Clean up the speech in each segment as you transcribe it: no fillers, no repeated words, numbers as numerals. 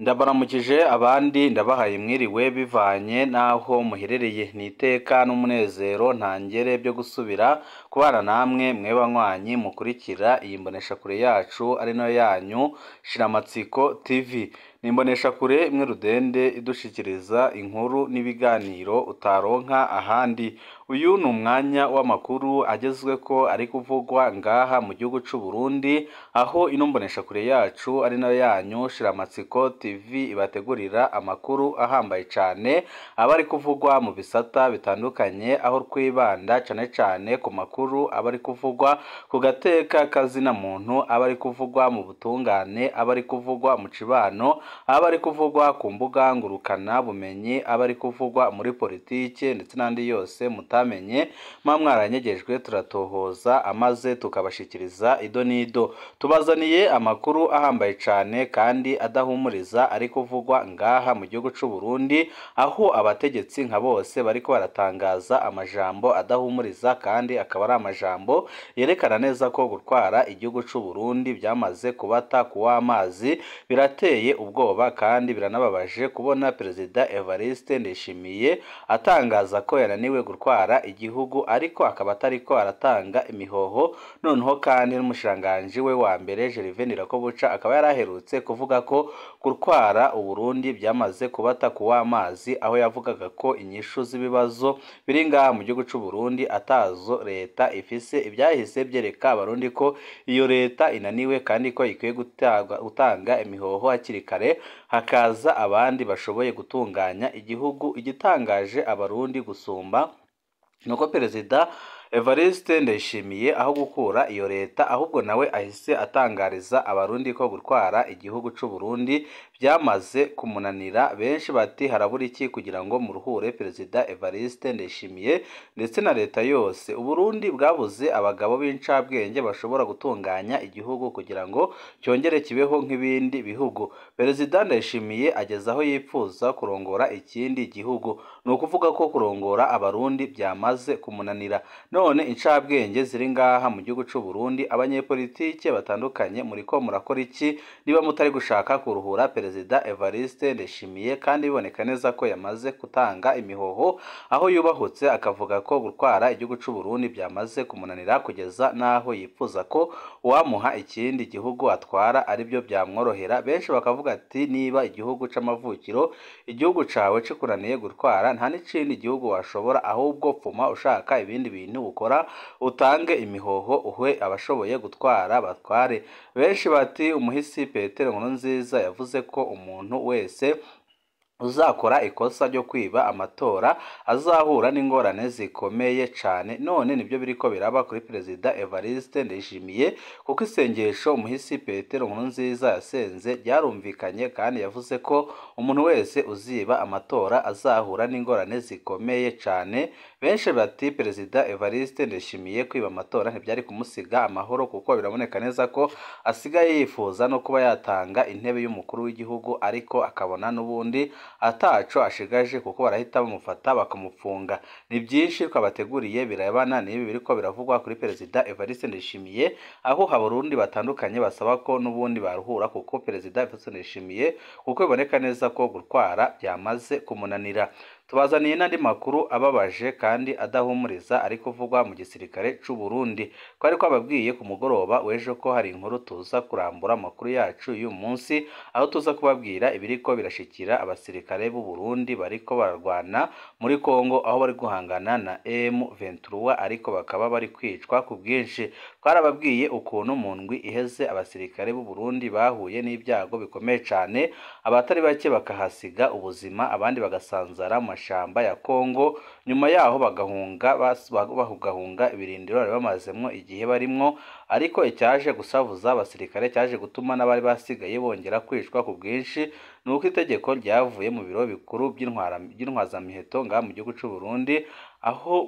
Ndabaramukije abandi ndabahaye mwiriwe bivanye n'aho muherereye, ni iteka n'umunezero ntangere byo gusubira kubana namwe mwe banywanyi mukurikira iyi mboneshakure yacu ari nayo yanyu Shiramatsiko TV. Ni imboneshakure imwe rudende idushikiriza inkuru n'ibiganiro utaronka ahandi. Uyu ni umwanya w'amakuru agezweko ari kuvugwa ngaha mu gihugu c'u Burundi, aho ino mboneshakure yacu ari nayo yanyu Shiramatsiko TV ibategurira amakuru ahambaye cane aba ari kuvugwa mu bisata bitandukanye, aho twibanda cane cane ku makuru aba ari kuvugwa ku gateka kazina muntu, aba ari kuvugwa mu butungane, aba ari kuvugwa mu cibano, aba ari kuvugwa ku mbuga ngurukana bumenyi, aba ari kuvugwa muri politike ndetse n'andi yose mutamenye muba mwaranyegejwe, turatohoza amaze tukabashikiriza ido n'ido. Tubazaniye amakuru ahambaye cane kandi adahumuriza ari kuvugwa ngaha mu gihugu c'u Burundi, aho abategetsi nka bose bariko baratangaza amajambo adahumuriza kandi akaba ari amajambo yerekana neza ko gutwara igihugu c'u Burundi byamaze kubata kuw'amazi. Birateye ubwoba kandi biranababaje kubona Perezida Evariste Ndayishimiye atangaza ko yananiwe gutwara igihugu, ariko akaba atariko aratanga imihoho. Noneho kandi n'umushikiranganji we wa mbere Gervais Ndirakobuca akaba yaraherutse kuvuga ko gutwara Uburundi byamaze kubata kuw'amazi, aho yavugaga ko inyishu z'ibibazo biri ngaha mu gihugu c'u Burundi atazo leta ifise. Ibyahise byereka Abarundi ko iyo leta inaniwe kandi ko ikwiye gutanga imihoho hakiri kare, hakaza abandi bashoboye gutunganya igihugu. Igitangaje Abarundi gusumba nuko Perezida Evariste Ndayishimiye aho gukura iyo leta ahubwo nawe ahise atangariza Abarundi ko gutwara igihugu c'u Burundi byamaze kumunanira. Benshi bati harabura iki kugira ngo muruhure Perezida Evariste Ndayishimiye ndetse na leta yose. Uburundi bwabuze abagabo b'incabwenge bashobora gutunganya igihugu kugira ngo cyongere kibeho nk'ibindi bihugu. Perezida Ndayishimiye ageze aho yipfuza kurongora ikindi gihugu, ni ukuvuga ko kurongora Abarundi byamaze kumunanira. None incabwenge ziri ngaha mu gihugu c'u Burundi, abanyepolitike batandukanye, muriko murakora iki niba mutari gushaka kuruhura Perezida Evariste Ndayishimiye kandi biboneka neza ko yamaze gutanga imihoho, aho yubahutse akavuga ko gutwara igihugu c'u Burundi byamaze kumunanira kugeza n'aho yipfuza ko uwamuha ikindi gihugu atwara aribyo byamworohera. Benshi bakavuga ati niba igihugu c'amavukiro igihugu cawe cikunaniye gutwara, nta n'ikindi gihugu washobora, ahubwo pfuma ushaka ibindi bintu ukora, utange imihoho uhe abashoboye gutwara batware. Benshi bati umuhisi Petero Nkurunziza yavuze ko umuntu wese uzakora ikosa ryo kwiba amatora azahura n'ingorane zikomeye cane. None nibyo biriko biraba kuri Perezida Evariste Ndayishimiye, kuko isengesho umuhisi Petero Nkurunziza yasenze ryarumvikanye kandi yavuze ko umuntu wese uziba amatora azahura n'ingorane zikomeye cane. Benshi bati Perezida Evariste Ndayishimiye kwiba amatora ntibyari kumusiga amahoro, kuko biraboneka neza ko asigaye yifuza no kuba yatanga intebe y'umukuru w'igihugu, ariko akabona n'ubundi ataco ashigaje kuko barahita bamufata bakamufunga. Ni byinshi twabateguriye birebana n'ibi biriko biravugwa kuri Perezida Evariste Ndayishimiye, aho Abarundi batandukanye basaba ko n'ubundi baruhura kuko Perezida Evariste Ndayishimiye, kuko biboneka neza ko gutwara byamaze kumunanira. Tubazaniye n'andi makuru ababaje kandi adahumuriza ari kuvugwa mu gisirikare c'u Burundi. Twari twababwiye ku mugoroba w'ejo ko hari inkuru tuza kurambura amakuru yacu y'uyu munsi, aho tuza kubabwira ibiriko birashikira abasirikare b'u Burundi bariko bararwana muri Kongo, aho bari guhangana na M23 ariko bakaba bari kwicwa ku bwinshi. Twarababwiye ukuntu mu ndwi iheze abasirikare b'u Burundi bahuye n'ibyago bikomeye cane, abatari bake bakahasiga ubuzima, abandi bagasanzara mu mashamba ya Kongo, nyuma yaho bagahunga ibirindiro bari bamazemwo igihe barimwo. Ariko icyaje gusavuza abasirikare, cyaje gutuma n'abari basigaye bongera kwicwa ku bwinshi, ni uko itegeko ryavuye mu biro bikuru by'intwazamiheto ngaha mu gihugu c'u Burundi, aho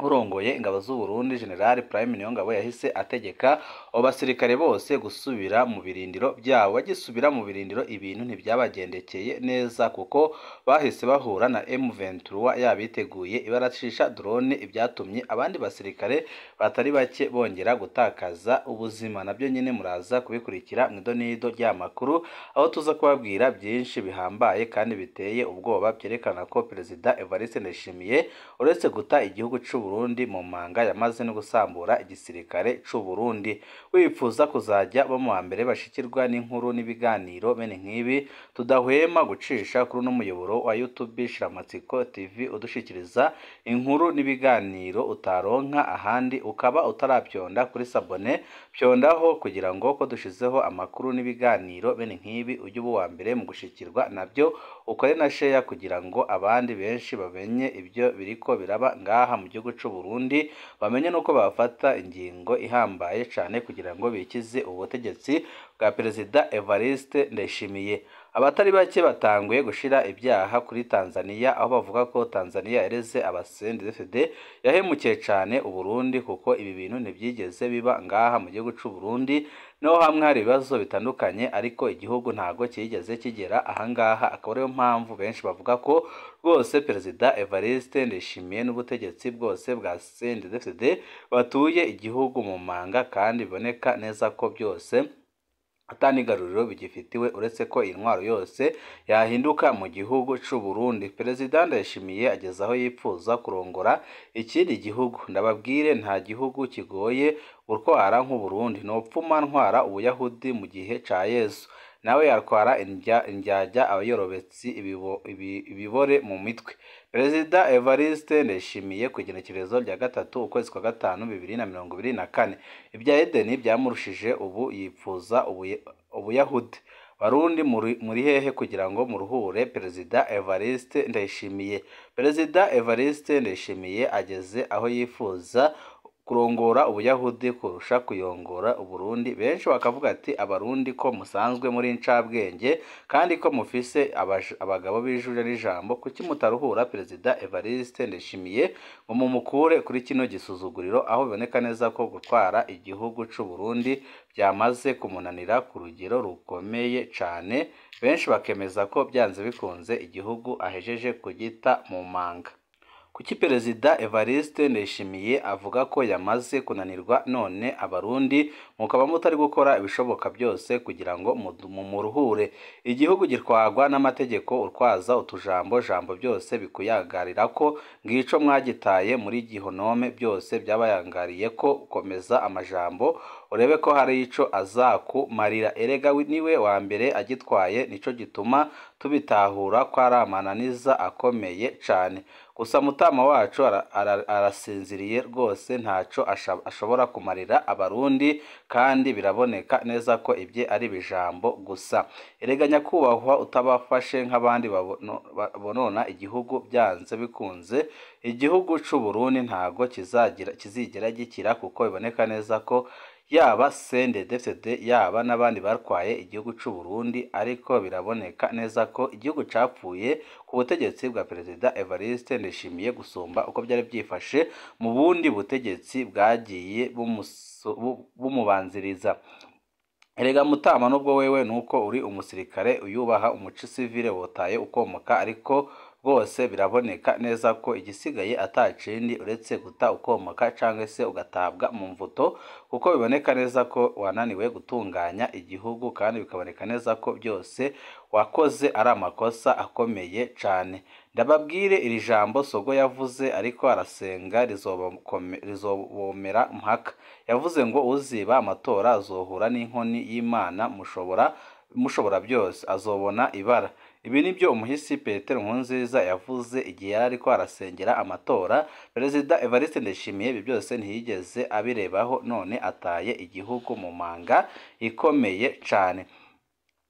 Urongoye ingabo z'u Burundi General Prime Niyongabo yahise ategeka abo basirikare bose gusubira mu birindiro byabo. Bagisubira mu birindiro ibintu ntibyabagendekeye neza kuko bahise bahura na M23 yabiteguye ibaracisha drone, ibyatumye abandi basirikare batari bake bongera gutakaza ubuzima. Nabyo nyine muraza kubikurikira mu idonido ry'amakuru, aho tuza kubabwira byinshi bihambaye kandi biteye ubwoba byerekana ko Perezida Evariste Ndayishimiye uretse guta igihugu c'u Burundi mu manga yamaze no gusambura igisirikare c'u Burundi. Wifuza kuzajya bo mu mbere bashikirwa n'inkuru n'ibiganiro bene nk'ibi tudahwema gucisha kuri uno muyoboro wa YouTube Shiramatsiko TV, udushikiriza inkuru n'ibiganiro utaronka ahandi. Ukaba utarabyonda kuri sabone, pyondaho kugira ngo ko dushizeho amakuru n'ibiganiro bene nk'ibi ujye uba uwa mbere mu gushikirwa nabyo, ukore na share kugira ngo abandi benshi bamenye ibyo biriko biraba ngaha mu gihugu c'u Burundi, bamenye nuko bafata ingingo ihambaye cane kugira ngo bikize ubutegetsi bwa Perezida Evariste Ndayishimiye. Abatari bake batanguye gushira ibyaha kuri Tanzania, aho bavuga ko Tanzania yareze aba-CNDD-FDD yahemukiye cane Uburundi, kuko ibi bintu ntibyigeze biba ngaha mu gihugu c'u Burundi. No hamwe hari ibibazo bitandukanye ariko igihugu ntago kigeze kigera ahangaha, akaba ariyo mpamvu benshi bavuga ko rwose Perezida Evariste Ndayishimiye n'ubutegetsi bwose bwa CNDD-FDD batuye igihugu mu manga, kandi biboneka neza ko byose atanigaruriro bigifitiwe, uretse ko intwaro yose yahinduka mu gihugu c'u Burundi. Perezida Ndayishimiye ageze aho yipfuza kurongora ikindi gihugu. Ndababwire, nta gihugu kigoye gutwara nk'u Burundi. Nopfuma ntwara Ubuyahudi mu gihe ca Yesu, nawe yatwara indyarya abayorobetsi ibibore mu mitwe. Perezida Evariste Ndayishimiye ku igenekerezo rya 3 ukwezi kwa 5 2024, ibya Edeni byamurushije, ubu yipfuza Ubuyahudi. Barundi muri hehe kugira ngo muruhure Perezida Evariste Ndayishimiye? Perezida Evariste Ndayishimiye ageze aho yifuza kurongora Ubuyahudi kurusha kuyongora Uburundi. Benshi bakavuga ati abarundi ko musanzwe muri incabwenge kandi ko mufise abagabo b'ijuru n'ijambo, kuki mutaruhura Perezida Evariste Ndayishimiye ngo mumukure kuri kino gisuzuguriro, aho biboneka neza ko gutwara igihugu c'u Burundi byamaze kumunanira ku rugero rukomeye cane. Benshi bakemeza ko byanze bikunze igihugu ahejeje kugita mu manga. Kuki Perezida Evariste Ndayishimiye avuga ko yamaze kunanirwa, none abarundi mukaba mutari gukora ibishoboka byose kugira ngo mumuruhure? Igihugu gitwagwa n'amategeko, urwaza utujambo jambo byose bikuyangarira ko ngico mwagitaye muri gihonome, byose byabayangariye ko komeza amajambo urebe ko hari ico azakumarira. Erega niwe wa mbere agitwaye, nico gituma tubitahura ko ari amananiza akomeye cane. Gusa mutama wacu arasinziriye rwose, ntaco ashobora kumarira abarundi, kandi biraboneka neza ko ibye ari ibijambo gusa. Erega nyakubahwa utabafashe nk'abandi bonona igihugu, byanze bikunze igihugu c'u Burundi ntago kizigera gikira, kuko biboneka neza ko yaba CNDD-FDD yaba n'abandi barwaye igihugu c'u Burundi, ariko biraboneka neza ko igihugu capfuye ku butegetsi bwa Perezida Evariste Ndayishimiye gusumba uko byari byifashe mu bundi butegetsi bwagiye bumubanziriza. Erega mutama, nubwo wewe nuko uri umusirikare uyubaha umuco civile wotaye ukomoka, ariko rwose biraboneka neza ko igisigaye atacindi uretse guta ukomoka cyangwa se ugatabwa mu mvuto, kuko biboneka neza ko wananiwe gutunganya igihugu, kandi bikaboneka neza ko byose wakoze ari amakosa akomeye cyane. Ndababwire iri jambo Sogo yavuze ariko arasenga rizobomera mpaka. Yavuze ngo uziba amatora azohura n'inkoni y'Imana mushobora byose, azobona ibara. Ibi nibyo umuhisi Petero Nkurunziza yavuze igihe yari ariko arasengera amatora. Perezida Evariste Ndayishimiye ibi byose ntiyigeze abirebaho, none ataye igihugu mu manga ikomeye cyane.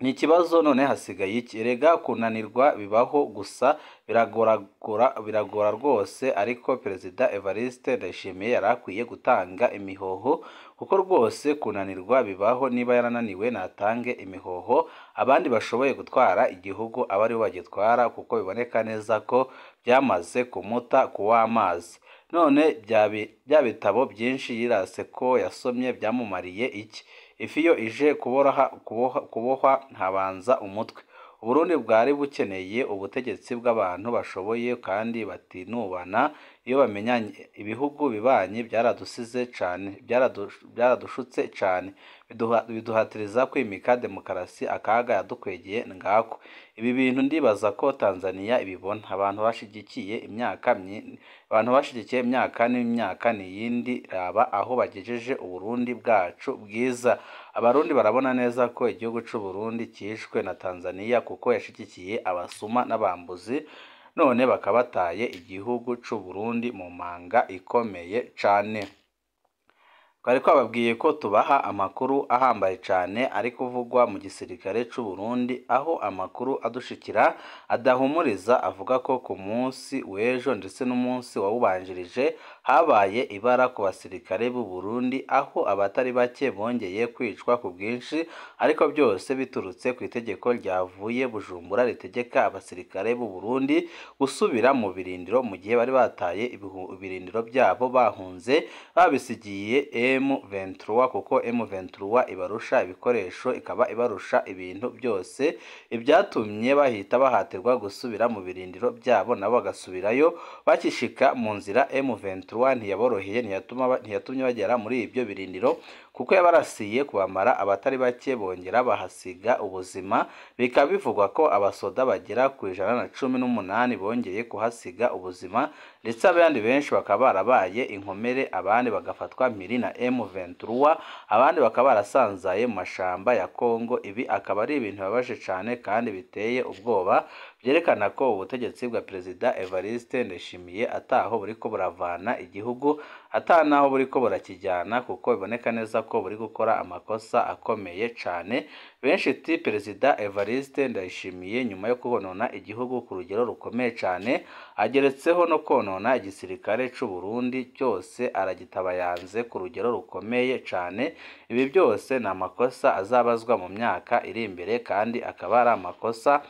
Ni ikibazo none hasigaye iki? Erega kunanirwa bibaho, gusa biragora rwose, ariko Perezida Evariste Ndayishimiye yari akwiye gutanga imihoho, kuko rwose kunanirwa bibaho. Niba yarananiwe natange imihoho, abandi bashoboye gutwara igihugu abe aribo bagitwara, kuko biboneka neza ko byamaze kumuta kuw'amazi. None bya bitabo byinshi yirase ko yasomye byamumariye iki? Ifi iyo ije kubohwa habanza umutwe. Uburundi bwari bukeneye ubutegetsi bw'abantu bashoboye kandi batinubana iyo bamenyanye. Ibihugu bibanyi byaradusize cane, byaradushutse cane, biduhatiriza kwimika demokarasi, akaga yadukwegeye ngako. Ibi bintu ndibaza ko Tanzania ibibona. Abantu bashigikiye imyaka n'imyaka n'iyindi, raba aho bagejeje Uburundi bwacu bwiza. Abarundi barabona neza ko igihugu c'u Burundi cishwe na Tanzania kuko yashigikiye abasuma n'abambuzi, none bakabataye igihugu c'u Burundi mu manga ikomeye cane. Twari twababwiye ko tubaha amakuru ahambaye cane ari kuvugwa mu gisirikare c'u Burundi, aho amakuru adushikira adahumuriza avuga ko ku munsi w'ejo ndetse n'umunsi wawubanjirije habaye ibara ku basirikare b'u Burundi, aho abatari bake bongeye kwicwa ku bwinshi, ariko byose biturutse ku itegeko ryavuye Bujumbura ritegeka abasirikare b'u Burundi gusubira mu birindiro mu gihe bari bataye ibirindiro byabo bahunze babisigiye M23, kuko M23 ibarusha ibikoresho, ikaba ibarusha ibintu byose, ibyatumye bahita bahatirwa gusubira mu birindiro byabo nabo bagasubirayo. Bakishika mu nzira M23 ntiyaboroheye, ntiyatumye bagera muri ibyo birindiro kuko yabarasiye kubamara, abatari bake bongera bahasiga ubuzima. Bikaba bivugwa ko abasoda bagera ku 118 bongeye kuhasiga ubuzima, ndetse abandi benshi bakaba barabaye inkomere, abandi bagafatwa mpiri na M23, abandi bakaba barasanzaye mu mashamba ya Kongo. Ibi akaba ari ibintu bibabaje cane kandi biteye ubwoba, byerekana ko ubutegetsi bwa Perezida Evariste Ndayishimiye ataho buriko buravana igihugu, atanaho buriko burakijyana, kuko biboneka neza ko buri gukora amakosa akomeye cane. Benshi ati Perezida Evariste Ndayishimiye nyuma yo konona igihugu ku rugero rukomeye cane, ageretseho no konona igisirikare c'u Burundi cyose, aragitabayanze ku rugero rukomeye cane. Ibi byose ni amakosa azabazwa mu myaka iri imbere, kandi akaba ari amakosa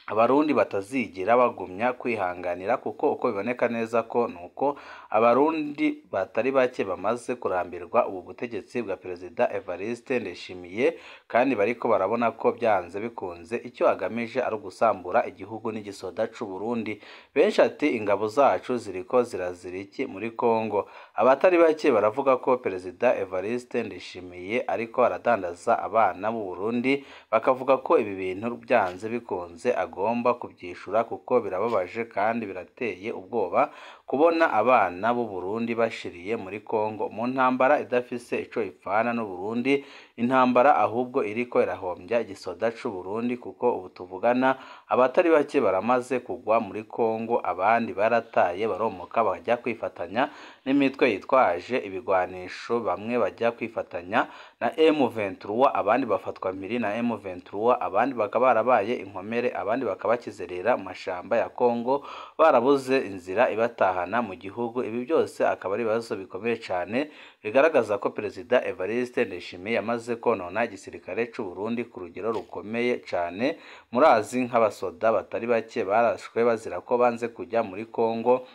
Abarundi batazigera bagumya kwihanganira, kuko uko biboneka neza ko nuko Abarundi batari bake bamaze kurambirwa ubu butegetsi bwa Perezida Evariste Ndayishimiye, kandi bariko barabona ko byanze bikunze icyo agamije ari ugusambura igihugu n'igisoda c'u Burundi. Benshi ati ingabo zacu ziriko zirazira iki muri Kongo? Abatari bake baravuga ko Perezida Evariste Ndayishimiye ariko aradandaza abana b'u Burundi, bakavuga ko ibi bintu byanze bikunze agomba kubyishura, kuko birababaje kandi birateye ubwoba kubona abana b'u Burundi bashiriye muri Kongo mu ntambara idafise ico ipfana n'u Burundi, intambara ahubwo iriko irahombya igisoda c'u Burundi, kuko ubu tuvugana abatari bake baramaze kugwa muri Kongo, abandi barataye baromoka bajya kwifatanya n'imitwe yitwaje ibigwanisho, bamwe bajya kwifatanya na M23, abandi bafatwa mpiri na M23, abandi bakaba barabaye inkomere, abandi bakabakizerera mu mashamba ya Kongo barabuze inzira ibatahana mu gihugu. Ibi byose akaba ari ibibazo bikomeye cyane bigaragaza ko Perezida Evariste Ndayishimiye yamaze konona igisirikare c'u Burundi ku rugero rukomeye cyane. Murazi nk'abasoda batari bake barashwe bazira ko banze kujya muri Kongo,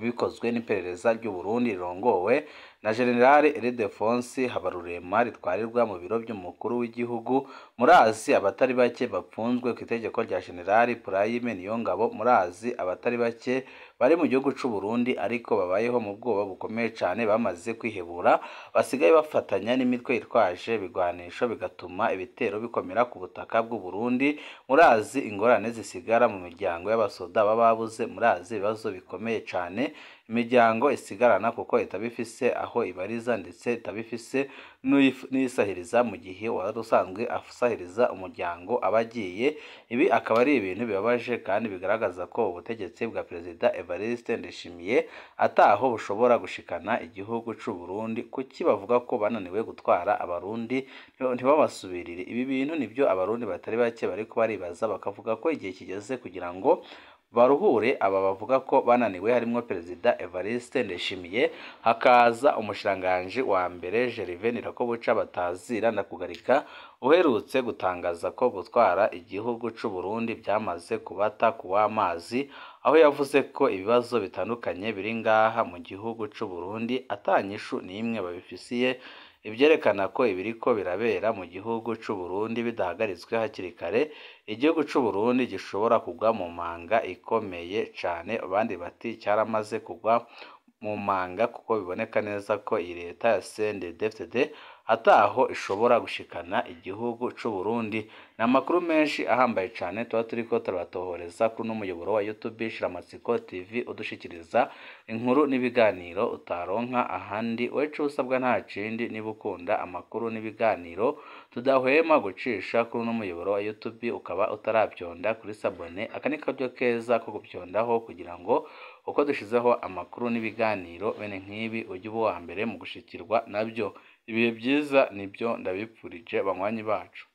bikozwe n'iperereza ry'u Burundi rirongowe na General Ildefonse Habarurema ritwarirwa mu biro by'umukuru w'igihugu. Murazi abatari bake bapfunzwe ku itegeko rya General Prime Niyongabo. Murazi abatari bake bari mu gihugu c'u Burundi ariko babayeho mu bwoba bukomeye cyane, bamaze kwihebura, basigaye bafatanya n'imitwe yitwaje ibigwanisho, bigatuma ibitero bikomera ku butaka bw'u Burundi. Murazi ingorane zisigara mu miryango y'abasoda bababuze, murazi ibibazo bikomeye cyane imiryango isigarana kuko itabifise aho ibariza, ndetse itabifise n'isahiriza mu gihe wari usanzwe asahiriza umuryango aba agiye. Ibi akaba ari ibintu bibabaje kandi bigaragaza ko ubutegetsi bwa Perezida Evariste Ndayishimiye ataho bushobora gushikana igihugu c'u Burundi. Kuki bavuga ko bananiwe gutwara Abarundi ntibabasubirire? Ibi bintu nibyo Abarundi batari bake bariko baribaza, bakavuga ko igihe kigeze kugira ngo baruhure aba bavuga ko bananiwe, harimo Perezida Evariste Ndayishimiye, hakaza umushikiranganji wa mbere Gervais Ndirakobuca batazira Ndakugarika, uherutse gutangaza ko gutwara igihugu c'u Burundi byamaze kubata kuw'amazi, aho yavuze ko ibibazo bitandukanye biri ngaha mu gihugu c'u Burundi ata nyishu n'imwe babifisiye, ivyerekana ko ibiriko birabera mu gihugu c'u Burundi bidahagaritswe hakiri kare, igihugu c'u Burundi gishobora kugwa mu manga ikomeye cane. Abandi bati cyaramaze kugwa mu manga kuko biboneka neza ko iyi leta ya CNDD-FDD ataho ishobora gushikana igihugu c'u Burundi. Ni amakuru menshi ahambaye cane tuba turiko turabatohoreza kuri uno muyoboro wa YouTube Shiramatsiko TV, udushikiriza inkuru n'ibiganiro utaronka ahandi. Wewe ico usabwa nta kindi, niba ukunda amakuru n'ibiganiro tudahwema gucisha kuri uno muyoboro wa YouTube ukaba utaravyonda kuri sabone, aka ni karyo keza ko gupyondaho kugira ngo uko dushizeho amakuru n'ibiganiro bene nk'ibi ujye uba uwa mbere mu gushikirwa nabyo. Ibihe byiza nibyo ndabipfurije banywanyi bacu.